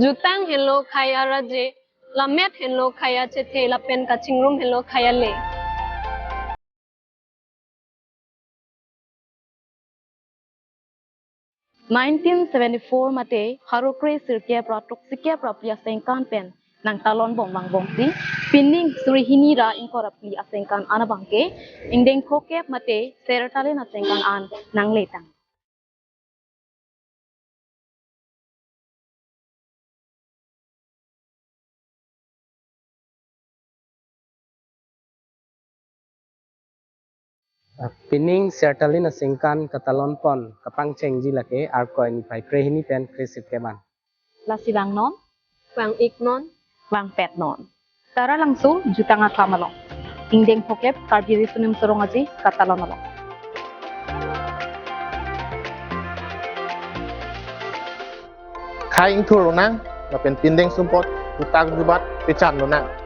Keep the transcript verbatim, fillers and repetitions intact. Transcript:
Jutang henlo khei araje, lammet henlo khei achethe, lapen kachingrum henlo khei ale. Nineteen seventy-four mate pharo kre sirkep ra throksi kep ra phli asengkan pen nangtalon bom vangbomsi, pining suri hini ra ingkoi ra phli asengkan an abangke ingdeng phokep mate sertalin asengkan an nangletang. Pining sertalin asengkan katalon pon kapangchengji lake arkoi niphai kre hini pen kre sirkep an. Lasi vangnon, vang-iknon, vangpetnon. Taralangso Jutang Atham along, ingdeng phokep Karbi Riso Nimso Rong Aje katalon along. Khei ingthur lonang, lapen pindeng sumpot, utak jubat, pechan lonang.